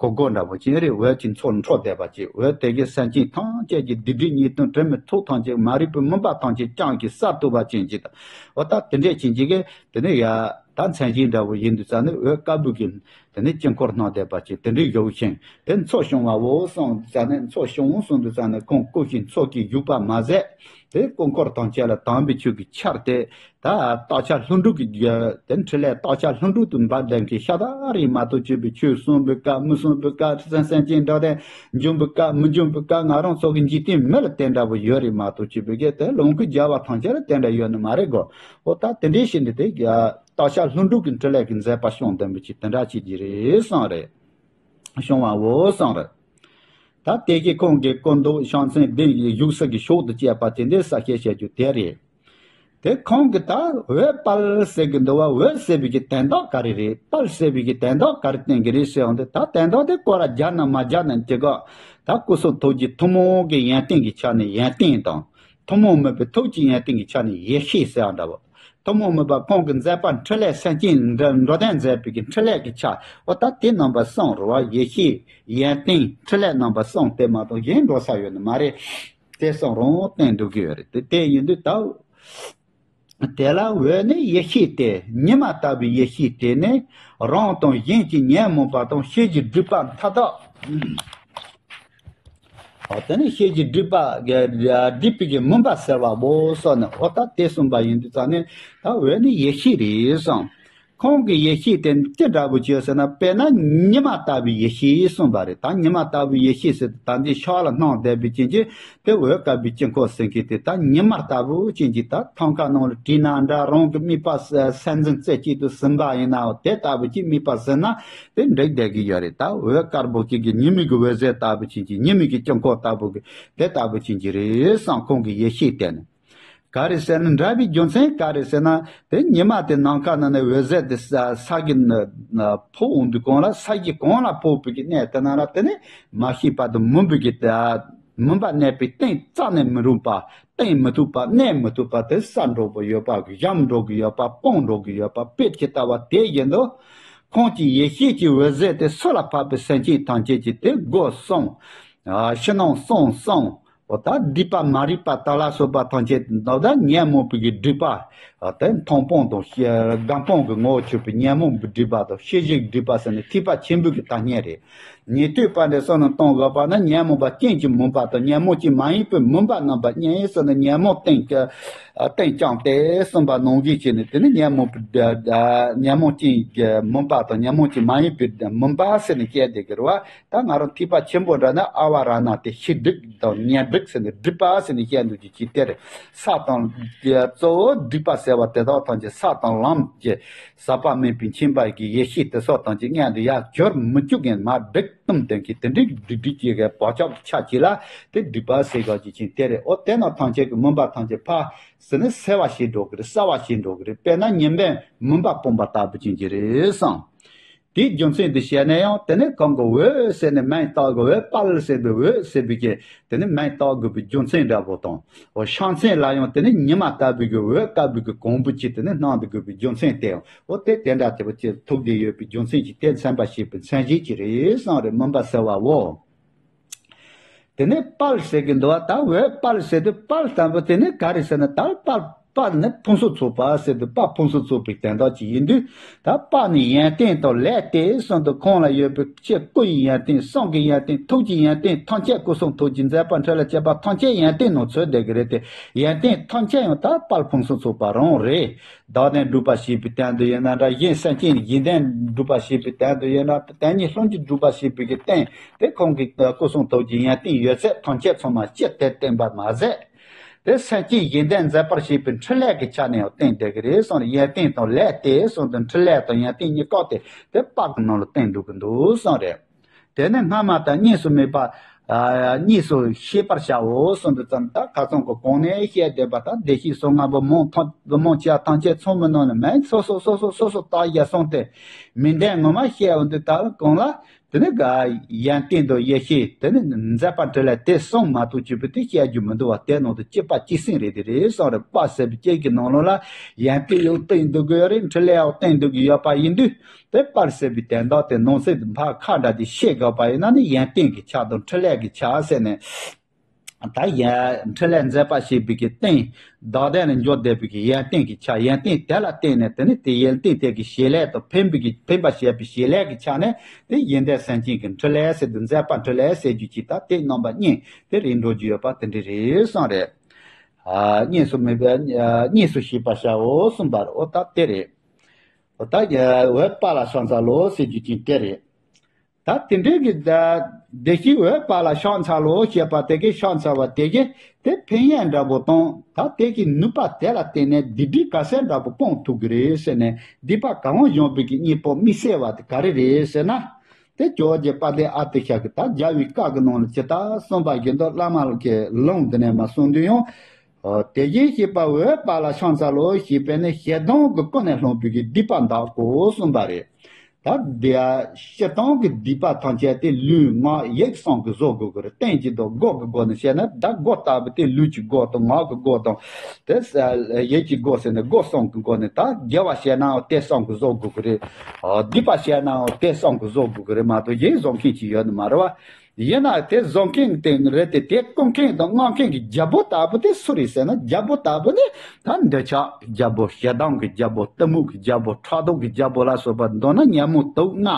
གོ་གོ་འདྲ་པོ་ཅིག་རེད། འོད་ཀྱི་མཚོ་འཕྲོ་བསྡད་པ་ཅིག་འོད་དེ་གི་སེམས་ཅན་ཐམས་ཅད་ཀྱི་སྡིག་སྒྲིབ་ཉེས་ལྟུང་དྲི་མའི་ཚོགས་ཐམས་ཅད་མ་རིག་པའི་མུན་པ་ཐམས་ཅད་བཅོམ་གྱིས་བསལ་ཐུབ་པ་ཅན་ཅིག་དང་། འོ་ད་དེ་འདྲས་ཅན་ཅིག་གི་དེ་ནས་ཡ་ད་མཚན་ཅན་འདྲ་པོ་ཡིན་དུས་ཙང་ནས་འོད་དཀར་པོ་གི་དེ་ནས་དཀྱིལ་འཁོར་སྣང་བསྡད་པ་ཅིག་དེ་འདྲས་བཞུགས་ཤིང་། དེ་མཚོ་བྱུང་བའོ་གསུངས་དུས་ཙང་ནས། མཚོ་བྱུང་གསུངས་དུས་ཙང་ནས་ཁོང་སྐུ་ཞིང་མཚོ་གིས་བཞུགས་པ་མ་ཟད། དེ་སྐུ་འཁོར་ཐམས་ཅད་ལ་དམ་པའི་ཆོས་ཀྱི་ཆར་དེ། ད་རྟགས་ཆ་ལྷུན་གྲུབ་ཀྱི་རྒྱུ་དེ་འཕྲིན་ལས་རྟགས་ཆ་ལྷུན་གྲུབ་ཏུ་འབར་ལྡན་གྱི་ཤ་སྟག་རེད་མ་གཏོགས། སྤྱོད་པའི་ཆོས་གསུངས་པའི་སྐབས་མི་གསུངས་པའི་སྐབས། སེམས་སེམས་ཅན་འགྲོ་དོན་འབྱུང་བའི་སྐབས་མི་འབྱུང་བའི་སྐབས། ང་རང་ཚོ་གི་འཇིག་རྟེན་མི་ལ་དེ་འདྲ་པོ་ཡོད་རེད་མ་གཏོགས། སྤྱོད་པའི་གི་དེ་ལོངས་སྐུ་རྒྱལ་བ་ཐམས་ཅད་ལ་དེ་འདྲ་ཡོད་ནི་མ་རེད་གོ། འོ་ད་དེ་འདྲའི་ཞིག་འདི་དེ་རྟགས་ཆ་ལྷུན་གྲུབ་ཀྱི་འཕྲིན་ལས་ཀྱི་མཛད་པ་སྐྱོང་ལྡན་པ་ཅིག་དེ་འདྲ་ཅིག་གི་རེད་གསུངས་རེད། བྱུང་བའོ་གསུངས་རེད། ད་དེ་གི་ཁོང་གི་སྐུ་མདོག་ཕྱག་མཚན་ལྡན་གྱི་བཞུགས་ས་གི་ཕྱོགས་དང་བཅས་པ་དེ་འདྲའི་ས་བཤད་བྱ་རྒྱུ་དེ་རེད། དེ་ཁོང་གི་ད་འོད་དཔལ་ཟེར་གི་འདུག་བ། འོད་ཟེར་བའི་གི་དོན་དག་ག་རེ་རེད། དཔལ་ཟེར་བའི་གི་དོན་དག་ག་རེ་བསྟན་གི་རེད་ཟེར་ཡོང་དུས། ད་དོན་དག་དེ་སྐོར་ར་རྒྱག་ན་མ་རྒྱག་ན་འགྲིག་གི། ད་སྐུ་གསུང་ཐུགས་ཀྱི་ཐུན་མོང་གི་ཡོན་ཏན་གྱི་ཆ་ནས་ཡོན་ཏན་དང་། ཐུན་མོང་མིན་པའི་ཐུགས་ཀྱི་ཡོན་ཏན་གྱི་ཆ་ནས་ཡེ་ཤེས་ཟེར་བ་འདྲ་བོ། ཐུན་མོང་མིན་པ་ཁོང་གི་མཛད་པ་འཕྲིན་ལས་སེམས་ཅན་འགྲོ་འགྲོ་དོན་མཛད་པའི་གི་འཕྲིན་ལས་ཀྱི་ཆ། འོ་ད་དེ་རྣམ་པ་གསུམ་རེད་བ། ཡེ་ཤེས། ཡོན་ཏན། འཕྲིན་ལས་རྣམ་པ་གསུམ་དེ་མ་གཏོགས་གཞན་འགྲོ་ས་ཡོད་ནི་མ་རེད། དེ་གསུམ་རང་བསྟན་འདུག་གི་ཡོད་རེད། དེ་དེ་ཡིན་དུས་ད། དེ་ལ་འོད་ནི་ཡེ་ཤེས་ཏེ། ཉི་མ་ལྟ་བུའི་ཡེ་ཤེས་དེ་ནི་རང་དང་གཞན་གྱི་ཉོན་མོངས་པ་དང་ཤེས་བྱའི་སྒྲིབ་པ་མཐའ་དག་འོ་དེ་ནི་ཤེས་བྱའི་སྒྲིབ་པ་གི་སྒྲིབ་པའི་གི་མུན་པ་སེལ་བ་བོ་སོགས་ནི། འོ་ད་དེ་གསུངས་པ་ཡིན་དུས་ཙང་ནས། ད་འོད་ནི་ཡེ་ཤེས་རེད་གསུངས། ཁོང་གི་ཡེ་ཤེས་དེ་ཅི་འདྲ་བོ་བྱས་ཟེར་ན། དཔེར་ན་ཉི་མ་ལྟ་བུའི་ཡེ་ཤེས་གསུངས་པ་རེད། ད་ཉི་མ་ལྟ་བུའི་ཡེ་ཤེས་ཟེར་དུས་ད་འདི་ཕྱག་ལ་སྣང་བསྡད་པའི་རྐྱེན་གྱིས་དེ་འོད་དཀར་པོའི་དཀྱིལ་འཁོར་ཟེར་མཁན་དེ་ད་ཉི་མ་ལྟ་བུ་ཅན་གྱི། ད་ཐང་ཀ་ནང་ལ་བྲིས་ན་འདྲ། རང་གི་དམིགས་པ་ས་སེམས་འཛིན་རྩེ་གཅིག་ཏུ་ཟིན་པ་ཡིན་ན་དེ་ལྟ་བུ་ཅིག་དམིགས་པ་ཟིན་ན་དེ་འགྲིག་བསྡད་ཀྱི་ཡོད་རེད། ད་འོད་དཀར་པོ་ཅིག་གི་ཉི་མའི་གི་འོད་ཟེར་ལྟ་བུ་ཅན་གྱི། ཉི་མའི་གི་དཀྱིལ་འཁོར་ལྟ་བུ་གི་དེ་ལྟ་བུ་ཅན་གྱི་རེད་བསམ། ཁོང་གི་ཡེ་ཤེས་དེ་ནི། ག་རེ་ཟེར་ན། འདྲ་བའི་རྒྱུ་མཚན་ག་རེ་ཟེར་ན། དེ་ཉི་མ་དེ་ནམ་མཁའ་ནང་ནས་འོད་ཟེར་དེ་ས་ས་གི་ཕོག་འོང་དུས་གོང་ལ། ས་གི་གོང་ལ་ཕོག་པའི་གི་གནས་དེ་ན་ར། དེ་ནི་མ་ཤེས་པ་དང་མུན་པའི་གི་མུན་པ་གནས་པའི་གཏིང་རྩ་ནས་མི་རུང་བ། གཏིང་མི་ཐུབ་པ། གནས་མི་ཐུབ་པ། དེ་ས་འགྲོ་གི་ཡོད་པ། གཞོམ་འགྲོ་གི་ཡོད་པ། སྤང་འགྲོ་གི་ཡོད་པ་དཔེ་ཇི་ལྟ་བ་དེ་བཞིན་དུ། ཁོང་གི་ཡེ་ཤེས་ཀྱི་འོད་ཟེར་དེ་སོ་ལ་བབས་པའི་སེམས་ཅན་ཐམས་ཅད་ཀྱི་དེ་སྒོ་གསུམ། ཕྱི་ནང་གསང་གསུམ། འོ་ད་སྡིག་པ་མ་རིག་པ་དག་ལ་སོགས་པ་ཐམས་ཅད་དེ་ད་ཉོན་མོངས་པའི་གི་སྒྲིབ་པ། དེ་མཐོང་སྤང་དང་ཤེས་སྒོམ་སྤང་གི་ངོ་བོ་ཆོད་པའི་ཉོན་མོངས་པའི་སྒྲིབ་པ་དང་ཤེས་བྱའི་སྒྲིབ་པ་ཟེར་ནས་ཐེག་པ་ཆེན་པོའི་གི་ཐ་སྙད་རེད། ཉན་ཐོས་པ་འདྲ་བསམ་བློ་གཏོང་དགོས་པ་ན་ཉོན་མོངས་པ་རྐྱེན་གྱིས་མུན་པ་དང་ཉོན་མོངས་ཀྱི་མ་ཡིན་པའི་མུན་པ་རྣམ་པ་གཉིས་ཟེར་ནས་ཉོན་མོངས་རྟེན་གྱི་རྟེན་བཅིངས་ཏེ་གསུངས་པ་ནང་བཞིན་བྱས་ནས། དེ་ནི་ཉོན་མོངས་པའི་ཉོན་མོངས་ཀྱི་མུན་པ་དང་ཉོན་མོངས་ཀྱི་མ་ཡིན་པའི་མུན་པ་ཟེར་ནས་བཤད་བསྡད་ཀྱི་རེད་བ། ད་ང་རང་ཐེག་པ་ཆེན་པོ་འདྲ་ན་ཨ་བ་ར་ན་དེ་ཤེས་སྒྲིབ་དང་ཉོན་སྒྲིབ་ཟེར་ནས་སྒྲིབ་པ་ཟེར་ནས་བཤད་འདུག་ཅིག་ཅིག་དེ་རེད། ས་དང་གཙོ་བོ་སྒྲིབ་པ་ཟེར་བ་དེ་དག་ཐམས་ཅད་ས་དང་ལམ་གྱི་ཟག་པ་མེད་པའི་མཁྱེན་པ་གི་ཡེ་ཤེས་དེ་སོགས་ཐམས་ཅད་མངལ་དུ་ཡར་གྱུར་མི་བཅུག་མཁན་མ་སྒྲིག་གཏུམ་ལྡན་གྱི་དེ་འདྲའི་སྒྲིག་སྒྲིག་ཅིག་གི་བག་ཆགས་ཆགས་ཅིག་ལ་དེ་སྒྲིབ་པ་ཟེར་ག་ཅིག་ཅིག་དེ་རེད། ཨོ་དེ་རྣམས་ཐམས་ཅད་ཀྱི་མུན་པ་ཐམས་ཅད་ཕར་ཟེར་ནས་སེལ་བ་ཞིག་འགྲོ་གི་རེད། སེལ་བ་ཞིག་འགྲོ་གི་རེད། དཔེར་ན་ཉི་མའི་མུན་པ་སྤངས་པ་ལྟ་བུ་ཅན་གྱི་རེད་བསམ། དེའི་རྒྱུ་མཚན་དེ་བཤད་ན་ཡང་དེ་ནི་གང་གི་འོད་ཟེར་ནས་མེ་ཏོག་གི་འོད་དཔལ་ཟེར་བའི་འོད་ཟེར་བའི་གི་དེ་ནི་མེ་ཏོག་དགོས་པའི་རྒྱུ་མཚན་འདྲ་པོ་དང་། འོ་ཕྱག་མཚན་ལ་ཡང་དེ་ནི་ཉི་མ་ལྟ་བུའི་གི་འོད་དཀར་པོའི་གི་གོང་བུ་ཅིག་དེ་ནི་སྣང་དུ་དགོས་པའི་རྒྱུ་མཚན་དེ་ཡང་འོ་དེ་དེ་འདྲ་དེ་བ་ཅིག་ཐུག་བསྡད་ཡོད་པའི་རྒྱུ་མཚན་གྱིས་དེ་མཚོན་པ་ཞེས་པའི་མཚན་གཞི་ཅིག་རེད་བསམ་རེད། མུན་པ་སེལ་བའོ། དེ་ནས་དཔལ་ཟེར་གྱི་འདུག་བ། ད་འོད་དཔལ་ཟེར་དུས་དཔལ་དང་པོ་དེ་ནི་ག་རེ་ཟེར་ན། ད་དཔལ་དཔལ་ནི་ཕུན་སུམ་ཚོགས་པ་ཟེར་དུས་དཔལ་ཕུན་སུམ་ཚོགས་པའི་དོན་དག་ཅིག་ཡིན་དུས། ད་དཔལ་ནི་ཡོན་ཏན་དང་ལས་ཏེ་གསུམ་དུ་ཁོང་ལ་ཡོད་པའི་ཆོས་སྐུ་ཡི་ཡོན་ཏན་གསུང་གི་ཡོན་ཏན་ཐུགས་ཀྱི་ཡོན་ཏན་ཐམས་ཅད་སྐུ་གསུང་ཐུགས་ཀྱི་མཛད་པ་འཕྲིན་ལས་བཅས་པ་ཐམས་ཅད་ཡོན་ཏན་ནང་ཚུད་བསྡད་ཀྱི་རེད་དེ། ཡོན་ཏན་ཐམས་ཅད་ཡང་ད་དཔལ་ཕུན་སུམ་ཚོགས་པ་རང་རེད། བདག་ལྡན་སྒྲུབ་པ་ཞེས་པའི་དོན་དུ་ཡིན་ན་འདྲ། གཞན་སེམས་ཅན་གཞན་ལྡན་སྒྲུབ་པ་ཞེས་པའི་དོན་དུ་ཡིན་ན། དོན་གཉིས་ལྷུན་གྱིས་གྲུབ་པ་ཞེས་པའི་གི་རྟེན་དེ་ཁོང་གི་སྐུ་གསུང་ཐུགས་ཀྱི་ཡོན་ཏན་ཡོད་ཚད་ཐམས་ཅད་ཚང་མ་སྤྱིར་དེར་བསྟན་པ་མ་ཟད། དེ་སེམས་ཅན་གཞན་ལྡན་མཛད་པར་བྱེད་པའི་འཕྲིན་ལས་ཀྱི་ཆ་ནས་ཡང་བསྟན་བསྡད་ཀྱི་རེད་གསུངས་ནས། ཡོན་ཏན་དང་ལས་ཏེ་གསུངས་དུས་འཕྲིན་ལས་དང་ཡོན་ཏན་གཉིས་བཀོད་དེ་དེ་དཔལ་གྱི་ནང་ལ་བསྟན་འགྲོ་གི་འདུག་གསུངས་རེད། དེ་ནི་སྔ་མ་དང་གཉིས་སུ་མེད་པ། ཨ་གཉིས་སུ་ཤེས་པར་བྱའོ་གསུངས་དུས་ཙམ། ད་ཁ་སང་གི་གོང་ནས་བཤད་བསྡད་པ་དང་བདེ་གཤེགས་སོ་ལྔ་པོ་མང་ཐམས་མང་ཆེ་བ་ཐམས་ཅད་ཚང་མའི་ནང་ནས་མིང་སོ་སོ་སོ་སོ་སོ་སོ་བཏགས་བཞག་སོང་སྟེ། མིང་དོན་ངོ་མ་བཤད་འོང་དུས་ད་གོང་ལ་དེ་ནི་ག་ཡོན་ཏན་དང་ཡེ་ཤེས་དེ་ནི་མཛད་པ་འཕྲིན་ལས་དེ་གསུམ་མ་གཏོགས་གཅིག་པུ་དེ་བཤད་རྒྱུ་མི་འདུག་བ། དེ་ནང་དུ་གཅིག་པ་གཅིག་སེང་རེད། དེ་རེད་གསུངས་རེད། དཔལ་ཟེར་བའི་སྐད་ཀྱི་ནང་ལོགས་ལ་ཡོན་ཏན་ཡང་བསྟན་འདུག་གི་ཡོད་རེད། འཕྲིན་ལས་ཡང་བསྟན་འདུག་གི་ཡོད་པ་ཡིན་དུས། དེ་དཔལ་ཟེར་བའི་དོན་དག་དེ་ནང་གསེས་དེ་ཕར་ཁ་འདྲ་དེ་ཤེས་དགོས་པ་ཡིན་ན་ནི་ཡོན་ཏན་གྱི་ཆ་དང་འཕྲིན་ལས་ཀྱི་ཆ་ཟེར་ནས། ད་ཡ་འཕྲིན་ལས་མཛད་པ་ཞེས་པའི་གི་རྟེན་བདག་ལྡན་ལ་འཇོག་བསྡད་པའི་གི་ཡོན་ཏན་གྱི་ཆ། ཡོན་ཏན་དེ་ལ་བརྟེན་ནས་དེ་ནི་དེ་ཡོན་ཏན་དེ་གི་བྱེད་ལས་དང་འཕེན་པའི་གི་འཕེན་པ་བྱེད་པའི་བྱེད་ལས་ཀྱི་ཆ་ནས་དེ་ཡོན་ཏན་སེམས་ཅན་གྱི་འཕྲིན་ལས་ཟེར་དུས་མཛད་པ་འཕྲིན་ལས་ཟེར་རྒྱུ་ཅིག་ད་དེ་རྣམ་པ་གཉིས་དེ་རེད་འགྲོ་རྒྱུ་ཡོད་པ་དེ་འདྲ་རེད་གསུངས་རེད། ཨ་གཉིས་སུ་མེད་པའི་ཨ་གཉིས་སུ་ཤེས་པར་བྱའོ་གསུངས་པ་རེད། འོ་ད་དེ་རེད། འོ་ད་འོད་དཔལ་ལ་ཕྱག་འཚལ་ལོ་ཟེར་རྒྱུ་ཅིག་དེ་རེད། ད་དེ་འདྲའི་གི་ད་བདེ་གཤེགས་འོད་དཔལ་ལ་ཕྱག་འཚལ་ལོ་ཞེས་པ་དེ་གི་ཕྱག་འཚལ་བ་དེ་གི་དེ་ཕན་ཡོན་འདྲ་པོ་དང་། ད་དེ་གི་ནུས་པ་དེ་ལ་བརྟེན་ནས་སྡིག་སྒྲིབ་ག་ཚད་འདྲ་པོ་སྤོང་ཐུབ་ཀྱི་རེད་ཟེར་ནས། སྡིག་པ་གང་བ་སྦྱོང་བའི་གི་གཉེན་པོ་དམིགས་བསལ་བ་དེ་ག་རེ་རེད་ཟེར་ན། དེ་ཇོ་བོ་རྗེ་དཔལ་ལྡན་ཨ་ཏི་ཤ་གིས་ད་རྒྱལ་བའི་བཀའ་གི་ནང་ལ་ཇི་ལྟར་གསུངས་པ་བཞིན་དུ་བླ་མ་གི་ལུང་འདི་ནས་མར་གསུངས་དུས་ཡང་། ཨོ་དེ་བཞིན་གཤེགས་པ་འོད་དཔལ་ལ་ཕྱག་འཚལ་ལོ་ཞེས་པས་ནི་ཞེ་སྡང་གི་ཀུན་ནས་བསླངས་པའི་གི་སྡིག་པ་འདག་གོ་གསུངས་པ་རེད། ད་དེ་ཞེ་སྡང་གི་སྡིག་པ་ཐམས་ཅད་དེ་ལུས་ངག་ཡིད་གསུམ་གྱིས་བཟོད་དགོས་ཀྱི་རེད། རྟེན་གྱི་དང་སྒོ་གི་སྒོ་ནས་བཤད་ན། ད་སྒོ་ལྟ་བུ་དེ་ལུས་ཀྱི་སྒོ་དང་ངག་གི་སྒོ་དང་། དེ་ཡིད་ཀྱི་སྒོ་ཟེར་ནས་སྒོ་གསུམ་གྱི་སྒོ་ནས། ད་དགེ་བ་བཤད་ནའང་དེ་གསུམ་གྱིས་བཟོད་དགོས་ཀྱི་རེད། སྡིག་པ་བཤད་ནའང་དེ་གསུམ་གྱིས་བཟོད་དགོས་ཀྱི་རེད་མ་གཏོགས་གཞན་བཟོད་མཁན་ཅིག་ཡོད་ནི་མ་རེད་བ། ཡིན་ན་དེ་བཟོད་མཁན་དེ་རེད་དེ། དེ་བཀུག་མཁན་དང་མངགས་མཁན་གྱི་རྒྱལ་པོ་ལྟ་བུ་དེ་སུ་རེད་ཟེར་ན། རྒྱལ་པོ་ལྟ་བུ་ནི་ད་འདོད་ཆགས་རྒྱལ་པོ། ཞེ་སྡང་གི་རྒྱལ་པོ། གཏི་མུག་གི་རྒྱལ་པོ། ཕྲག་དོག་གི་རྒྱལ་པོ་ལ་སོགས་པ། མདོར་ན་ཉོན་མོངས་དུག་ལྔ།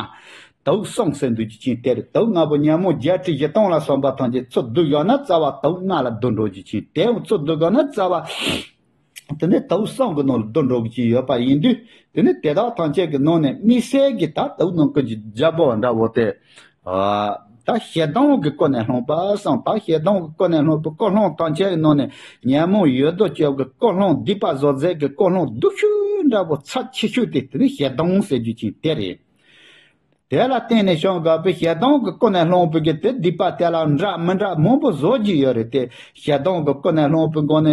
དུག་གསུམ་ཟེར་འདུག་རྒྱུ་ཅན་དེ་རེད། དུག་ལྔ་པོ་ཉོན་མོངས་བརྒྱད་ཁྲི་བཞི་སྟོང་ལ་སོགས་པ་ཐམས་ཅད་ཚུར་བསྡུ་བཞག་ན་རྩ་བ་དུག་ལྔ་ལ་བསྡུ་འགྲོ་རྒྱུ་ཅན། དེ་ཡང་ཚུར་བསྡུ་དགོས་ན་རྩ་བ། དེ་ནས་དུག་གསུམ་གྱི་ནང་ལ་བསྡུ་འགྲོ་གི་ཅིག་ཡོད་པ་ཡིན་དུས། དེ་ནས་དེ་དག་ཐམས་ཅད་ཀྱི་ནང་ནས་དམིགས་བསལ་གྱི་ད་དུག་ནང་ཀུན་གྱི་རྒྱལ་པོ་འདྲ་བོ་དེ། ཨ་ད་ཞེ་སྡང་གི་ཀུན་ནས་བསླངས་པ་སོང་། ད་ཞེ་སྡང་གི་ཀུན་ནས་བསླངས་པའི་ཀུན་སློང་ཐམས་ཅད་ཀྱི་ནང་ནས་ཉོན་མོངས་ཡོད་དོ་ཅོག་གི་ཀུན་སློང་། སྡིག་པ་བཟོད་མཛད་ཀྱི་ཀུན་སློང་སྡུག་ཤོས་འདྲ་བོ་ཚབས་ཆེ་ཤོས་དེ་དེ་ནི་ཞེ་སྡང་ཟེར་རྒྱུ་ཅན་དེ་རེད། དེ་ལ་བརྟེན་ནས་བྱུང་དགོས་པའི་ཞེ་སྡང་གི་ཀུན་ནས་བསླངས་པའི་གི་དེ་སྡིག་པ་དེ་ལ་འདྲ་མི་འདྲ་མང་པོ་བཟོ་རྒྱུ་ཡོད་རེད་དེ། ཞེ་སྡང་གི་ཀུན་ནས་བསླངས་པའི་སྒོ་ནས་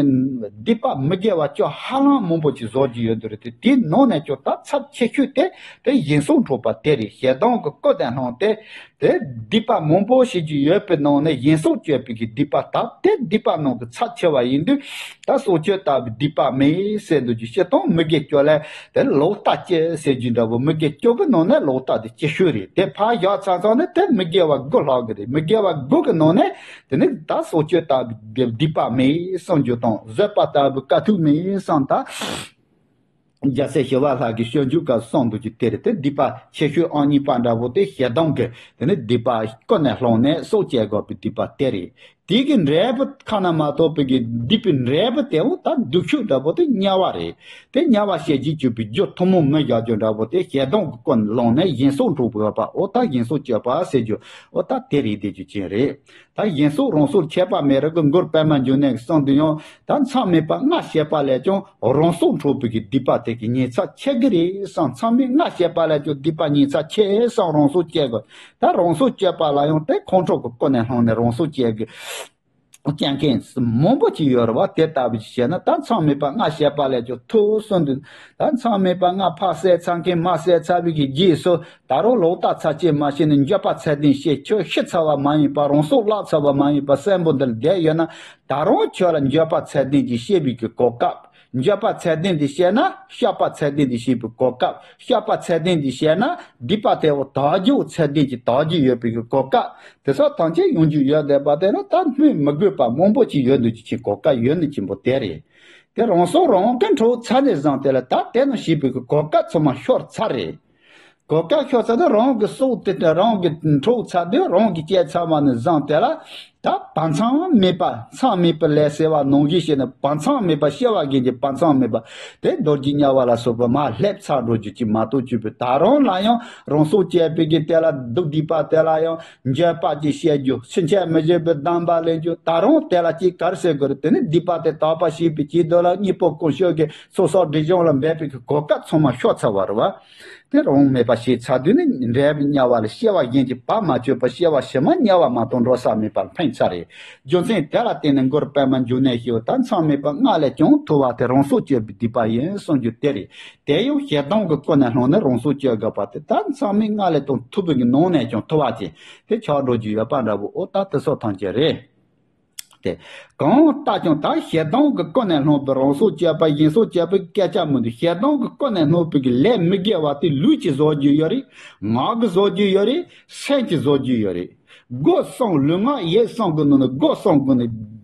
སྡིག་པ་མི་དགེ་བ་ཅོ་ཧ་ལམ་མང་པོ་ཅིག་བཟོ་རྒྱུ་ཡོད་འདུག་རེད་དེ། དེའི་ནང་ནས་ཀྱང་ད་ཚབས་ཆེ་ཤོས་དེ་དེ་ཞེ་སྡང་འཁྲུགས་པ་དེ་རེད། ཞེ་སྡང་གི་ཀུན་ནས་བསླངས་ཏེ། དེ་སྡིག་པ་མང་པོ་བྱེད་རྒྱུ་ཡོད་པའི་ནང་ནས་ཞེ་སྡང་སྐྱེས་པའི་གི་སྡིག་པ་དག་དེ་སྡིག་པ་ནང་གི་ཚབས་ཆེ་བ་ཡིན་དུས། ད་སྲོག་གཅོད་ལྟ་བུའི་སྡིག་པ་མེད་ཟེར་འདུག་རྒྱུ། སྤྱིར་བཏང་མི་དགེ་བཅུ་ལས་དེ་ལོག་ལྟ་བཅུ་ཟེར་རྒྱུ་འདྲ་བོ། མི་དགེ་བཅུ་གི་ནང་ནས་ལོག་ལྟ་དེ་བཅུ་ཤོས་རེད། དེ་ཕར་བཞག་ཚར་ཚར་ནས་དེ་མི་དགེ་བ་དགུ་ལྷག་གི་རེད། མི་དགེ་བ་དགུ་གི་ནང་ནས་དེ་ནི་ད་སྲོག་གཅོད་ལྟ་བུའི་སྡིག་པ་མེད་གསུང་རྒྱུ་དང་། བཟོད་པ་ལྟ་བུའི་དཀའ་ཐུབ་མེད་གསུང་། ད་ རྒྱལ་སྲས་ཞི་བ་ལྷ་གི་སྤྱོད་འཇུག་ག་གསུངས་འདུག་ཅིག་དེ་རེད། དེ་སྡིག་པ་ཆེ་ཤོས་ཨང་གཉིས་པ་འདྲ་བོ་དེ་ཞེ་སྡང་གི་དེ་ནི་སྡིག་པ་ཀུན་ནས་བསླངས་ནས་སྲོག་བཅད་དགོས་པའི་སྡིག་པ་དེ་རེད། དེ་གི་འབྲས་བུ་ཁ་ན་མ་ཐོ་བའི་གི་སྡིག་པའི་འབྲས་བུ་དེ་འོ་ད་སྡུག་ཤོས་འདྲ་བོ་དེ་དམྱལ་བ་རེད། དེ་དམྱལ་བ་ཞེས་བྱ་སྤྱོད་པའི་རྒྱུ་ཐུན་མོང་མི་བཞག་རྒྱུ་འདྲ་བོ་དེ་ཞེ་སྡང་གི་ཀུན་བསླངས་ནས་གཞན་སྲོག་འཕྲོག་དགོས་པ་འོ་ད་གཞན་སྲོག་གཅོད་པ་ཟེར་རྒྱུ་འོ་ད་དེ་རེད་བསྡད་རྒྱུ་ཅན་རེད། ད་གཞན་སྲོག་རང་སྲོག་ཁྱད་པར་མེད་རིགས་ཀྱི་མགུར་པད་མ་འབྱུང་གནས་ཀྱི་གསུང་དུ་ཡང་ད་མཚམས་མེད་པ་ལྔ་བཤད་པ་ལས་ཀྱང་རང་སྲོག་འཕྲོག་པའི་གི་སྡིག་པ་དེ་གི་ཉེས་ཚབས་ཆེ་གི་རེད་བསམ། མཚམས་མེད་ལྔ་བཤད་པ་ལས་ཀྱང་སྡིག་པ་ཉེས་ཚབས་ཆེ་བསམ་རང་སྲོག་བཅད་དགོས། ད་རང་སྲོག་བཅད་པ་ལ་ཡང་དེ་ཁོང་ཁྲོ་གི་ཀུན་ནས་བསླངས་ནས་རང་སྲོག་བཅད་དགོས། སྐྱེ་མཁན་མང་པོ་ཅིག་ཡོད་རེད་བ། དེ་ལྟ་བུ་ཅིག་བྱས་ན་ད་མཚམས་མེད་པ་ལྔ་བཤད་པ་ལས་ཀྱང་ཐུགས་སུན་དུ། ད་མཚམས་མེད་པ་ལྔ་ཕར་བསད་ཚར་མཁན་མར་བསད་ཚར་བའི་གི་རྗེས་སུ་ད་རུང་ལོག་ལྟ་ཚར་གཅིག་མ་བྱས་ནས་འགྱོད་པ་ཚད་ལྡན་བཤད། ཁྱོད་ཤི་ཚར་བ་མ་ཡིན་པ་རང་སྲོག་བརླག་ཚར་བ་མ་ཡིན་པ་གསོན་པོ་འདིར་བསྡད་ཡོད་ན་ད་རུང་ཁྱོད་ལ་འགྱོད་པ་ཚད་ལྡན་གྱིས་བཤད་པའི་གི་གོ་སྐབས། འགྱོད་པ་ཚད་ལྡན་དེ་བཤད་ན་བཤགས་པ་ཚད་ལྡན་དེ་བཤད་པའི་གོ་སྐབས། བཤགས་པ་ཚད་ལྡན་དེ་བཤད་ན་སྡིག་པ་དེ་འོ་དག་རྒྱུ་ཚད་ལྡན་གྱིས་དག་རྒྱུ་ཡོད་པའི་གི་གོ་སྐབས། དེ་སོགས་ཐམས་ཅད་ཡོང་རྒྱུ་ཡོད་བསྡད་པ་དེ་ནི་ད་སྨོས་མི་དགོས་པ་མང་པོ་ཅིག་ཡོད་འདུག་ཅིག་ཅིག་གོ་སྐབས་ཡོད་ནི་ཅིག་པོ་དེ་རེད། དེ་རང་སྲོག་རང་གིས་འཕྲོག་ཚར་ནས་བཟུང་དེ་ལ་ད་དེ་ནི་ཞེས་པའི་གི་གོ་སྐབས་ཚང་མ་ཤོར་ཚར་རེད། གོ་སྐབས་ཤོར་ཚར་ནས་རང་གི་སྲོག་དེ་རང་གིས་འཕྲོག་ཚར་དུས་རང་གིས་བཅད་ཚར་བ་ནས་བཟུང་དེ་ལ་ད་བར་མཚམས་མེད་པ་མཚམས་མེད་པའི་ལས་ཟེར་བ་ནང་བཞིན་བྱས་ནས་བར་མཚམས་མེད་པ་སྐྱེ་བ་རྒན་གྱི་བར་མཚམས་མེད་པ་དེ་རྡོ་རྗེ་དམྱལ་བ་ལ་སོགས་པ་མར་སླེབས་ཚར་འགྲོ་རྒྱུ་ཅིག་མ་གཏོགས་གྱུར་པའི་ད་རུང་ལ་ཡང་རང་སྲོག་བཅད་པའི་གི་དེ་ལ་སྡུག་སྡིག་པ་དེ་ལ་ཡང་འགྱོད་པ་ཅིག་བཤད་རྒྱུ། ཕྱིན་ཆད་མི་བྱེད་པའི་སྡོམ་པ་ལེན་རྒྱུ། ད་རུང་དེ་ལ་ཅིག་ག་རེ་ཟེར་དགོས་རེད། དེ་ནི་སྡིག་པ་དེ་དག་པ་བྱེད་པའི་ཆེད་དུ་ལ་གཉེན་པོ་དཀོན་མཆོག་གི་ཚོགས་བསགས་སྒྲིབ་སྦྱོང་ལ་འབད་པའི་གི་གོ་སྐབས་ཚང་མ་ཤོར་ཚར་བ་རེད་བ། དེ་རང་མེད་པ་བྱས་ཚར་དུས་ནི་འབྲས་བུ་དམྱལ་བ་ལ་སྐྱེ་བ་གཞན་གྱི་བར་མ་ཆོད་པར་སྐྱེ་བ་ཕྱི་མ་དམྱལ་བ་མ་གཏོགས་འགྲོ་ས་མེད་པར་འཕེན་ཚར་རེད། རྒྱུ་མཚན་དེ་ལ་བརྟེན་ནས་མགུར་པད་མ་འབྱུང་གནས་ཞེས་པ་ད་མཚམས་མེད་པ་ལྔ་ལས་ཀྱང་ཐུ་བ་དེ་རང་སྲོག་གཅོད་པའི་སྡིག་པ་ཡིན་གསུང་རྒྱུ་དེ་རེད། དེ་ཡང་ཞེ་སྡང་གི་ཀུན་ནས་བསླངས་ནས་རང་སྲོག་གཅོད་དགོས་པ་དེ་ད་མཚམས་མེད་ལྔ་ལས་དང་ཐུ་བའི་གི་ནང་ནས་ཀྱང་ཐུ་བ་ཅན་དེ་ཆགས་འགྲོ་རྒྱུ་ཡོད་པ་འདྲ་བོ་ཨོ་ད་དེ་སོགས་ཐམས་ཅད་རེད། དེ་གང་ལྟར་ཀྱང་ད་ཞེ་སྡང་གི་ཀུན་ནས་བསླངས་པའི་རང་སྲོག་གཅོད་པ་གཞན་སྲོག་གཅོད་པའི་སྐད་ཆ་མི་འདུག་ཞེ་སྡང་གི་ཀུན་ནས་བསླངས་པའི་གི་ལས་མི་དགེ་བ་དེ་ལུས་ཀྱིས་བཟོ་རྒྱུ་ཡོད་རེད། ངག་གིས་བཟོ་རྒྱུ་ཡོད་རེད། སེམས་ཀྱིས་བཟོ་རྒྱུ་ཡོད་རེད། སྒོ་གསུམ་ལུས་ངག་ཡིད་གསུམ་གི་ནང་ནས་སྒོ་གསུམ་གི་ནས་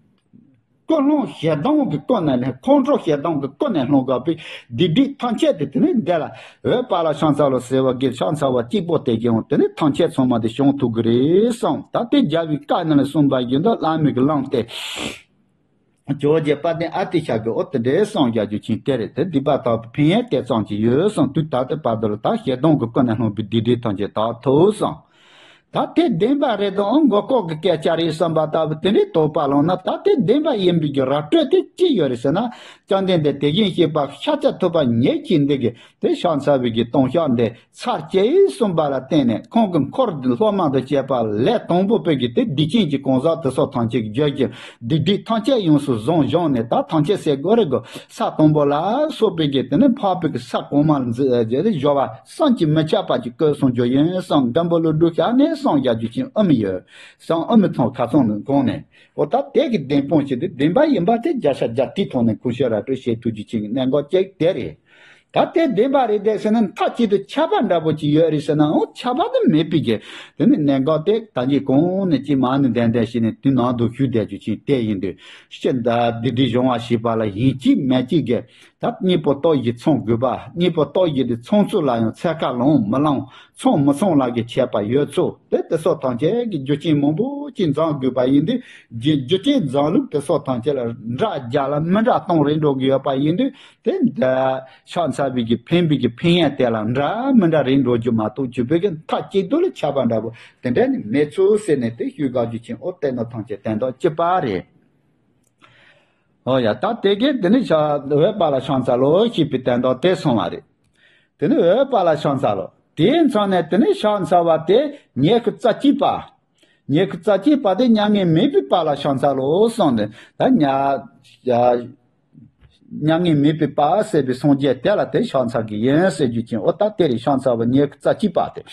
ཀུན་སློང་ཞེ་སྡང་གི་ཀུན་ནས་ལྷན་ཁོང་ཁྲོ་ཞེ་སྡང་གི་ཀུན་ནས་བསླངས་དགོས་པའི་སྡིག་སྒྲིབ་ཐམས་ཅད་དེ་དེ་ནས་འདས་ལ་འོད་དཔལ་ལ་ཕྱག་འཚལ་ལོ་ཟེར་བ་གི་ཕྱག་འཚལ་བ་གཅིག་པོ་དེ་ཀྱང་དེ་ནས་ཐམས་ཅད་ཚང་མ་དེ་བྱང་ཐུབ་ཀྱི་རེད་གསུངས། ད་དེ་རྒྱལ་བའི་བཀའ་ནང་ལ་གསུངས་པ་བཞིན་དུ་བླ་མའི་གི་ལམ་སྟེ། ཇོ་བོ་རྗེ་དཔལ་ལྡན་ཨ་ཏི་ཤ་གི་འོ་དེ་འདྲའི་གསུངས་རྒྱག་རྒྱུ་ཅན་དེ་རེད། དེ་སྡིག་པ་དག་པའི་ཕན་ཡོན་དེ་ཙམ་གྱིས་ཡོད་གསུངས་དུས་ད་ལྟའི་བར་དུ་ལ་ད་ཞེ་སྡང་གི་ཀུན་ནས་བསླངས་པའི་སྡིག་སྒྲིབ་ཐམས་ཅད་དག་ཐུབ་གསུངས། ད་དེ་བདེན་པ་རེད་དང་མགོ་ལྐོག་གི་སྐད་ཆ་རེད་བསམ་པ་ལྟ་བུ་དེ་འདྲའི་དོགས་པ་ལངས་ན་ད་དེ་བདེན་པ་ཡིན་པའི་གི་ར་སྤྲོད་དེ་ཅི་ཡོད་རེད་ཟེར་ན། བཅོམ་ལྡན་འདས་དེ་བཞིན་གཤེགས་པ་ཤཱཀྱ་ཐུབ་པ་ཉིད་ཀྱིས་འདི་གི་དེ་ཕྱག་འཚལ་བའི་གི་ལྟུང་བཤགས་འདི་ཚར་བཅད་གསུངས་པ་ལ་བརྟེན་ནས་ཁོང་གི་འཁོར་འདི་སློབ་མ་དང་བཅས་པ་ལས་དང་པོ་པའི་གི་དེ་སྡིག་ཅན་གྱི་གང་ཟག་དེ་སོགས་ཐམས་ཅད་ཀྱི་རྒྱུ་རྐྱེན་སྡིག་སྒྲིབ་ཐམས་ཅད་ཡོངས་སུ་བཟུང་བཞག་ནས་ད་ཐམས་ཅད་ཟད་དགོས་རེད་གོ། ས་དང་པོ་ལ་སོགས་པའི་གི་དེ་ནི་འཕགས་པའི་གི་ས་གོང་མ་ལ་འཛི་སྦྱོར་བ་བསམ་གྱིས་མི་ཁྱབ་པ་ཅིག་བཀོད་གསུང་རྒྱུ་ཡིན་གསུངས། མགོན་པོ་ཀླུ་སྒྲུབ་ཞལ་ནས་གསུངས་རྒྱག་རྒྱུ་ཅན་ཨ་མི་ཡོད་གསུངས། ཨ་མི་ཚང་ཁ་ཚང་ནས་གོང་ནས་འོ་ད་དེ་གི་བདེན་དཔང་བྱས་ཏེ་བདེན་པ་ཡིན་པ་དེ་བརྒྱ་ཆ་བརྒྱ་དེའི་ཐོག་ནས་ཁུངས་ཤེས་ར་སྤྲོད་བྱེད་ཐུབ་རྒྱུ་ཅན་གྱི་གནད་འགག་ཅིག་དེ་རེད། ད་དེ་བདེན་པ་རེད་དེ་ཟེར་ན་མཐའ་གཅིག་ཏུ་ཁྱབ་པ་འདྲ་པོ་ཅིག་ཡོད་རེད་ཟེར་ན་འོ་ཁྱབ་པ་ནི་མེད་པའི་གི་དེ་ནི་གནད་འགག་དེ་ད་གིན་གོང་ནས་ཅིག་མ་ནི་ལྡན་ལྡན་ཞིག་ནས་དུས་ནང་དུ་ཞུས་བསྡད་རྒྱུ་ཅན་དེ་ཡིན་དུས་ཕྱི་ཟླ་སྡེ་སྡེ་གཞུང་བ་ཞེས་པ་ལ་ཡིན་གཅིག་མིན་གཅིག་གི་ད་གཉེན་པོ་སྟོབས་བཞི་ཚང་དགོས་པ། གཉེན་པོ་སྟོབས་བཞི་དེ་ཚང་ཚུལ་ལ་ཡང་ཚད་ཁ་ལོངས་མི་ལོངས་ཚང་མི་ཚང་ལ་གི་ཁྱད་པར་ཡོད་ཚུལ་དེ་དེ་སོགས་ཐམས་ཅད་ཀྱི་རྒྱུ་རྐྱེན་མང་པོ་ཅིག་འཛོམས་དགོས་པ་ཡིན་དུས་རྒྱུ་རྒྱུ་རྐྱེན་འཛོམས་ལུགས་དེ་སོགས་ཐམས་ཅད་ལ་འདྲ་རྒྱག་ལ་མི་འདྲ་གཏོང་རེ་འགྲོ་གི་ཡོད་པ་ཡིན་དུས་དེ་འདི་ཕྱག་འཚལ་བའི་གི་ཕན་པའི་གི་ཕན་ཡོན་དེ་ལ་འདྲ་མི་འདྲ་རེ་འགྲོ་རྒྱུ་མ་གཏོགས་རྒྱུ་བོད་ཀྱི་མཐའ་གཅིག་ཏུ་ལ་ཁྱབ་པ་འདྲ་པོ་དེ་འདྲ་ནི་མེད་ཚུལ་ཟེར་ནས་དེ་ཞུས་དགོས་རྒྱུ་ཅན་ཨོ་དེ་ནི་ཐམས་ཅད་དོན་དག་གཅིག་པ་རེད། ཨོ་ཡ་ད་དེ་གས་དེ་ནི་ཤ་འོད་དཔལ་ལ་ཕྱག་འཚལ་ལོ་ཞེས་པའི་དོན་དག་དེ་སོང་བ་རེད། དེ་ནི་འོད་དཔལ་ལ་ཕྱག་འཚལ་ལོ། དེའི་མཚམས་ནས་དེ་ནི་ཕྱག་འཚལ་བ་དེ་ཉི་ཤུ་རྩ་གཅིག་པ། ཉི་ཤུ་རྩ་གཅིག་པ་དེ་མྱ་ངན་མེད་པའི་དཔལ་ལ་ཕྱག་འཚལ་ལོ་གསུངས་ནས་ད་མྱ་མྱ་ངན་མེད་པའི་དཔལ་ཟེར་བའི་སངས་རྒྱས་དེ་ལ་དེ་ཕྱག་འཚལ་གྱི་ཡིན་ཟེར་རྒྱུ་ཅན་ཨོ་ད་དེ་རེད། ཕྱག་འཚལ་བ་ཉི་ཤུ་རྩ་གཅིག་པ་དེ།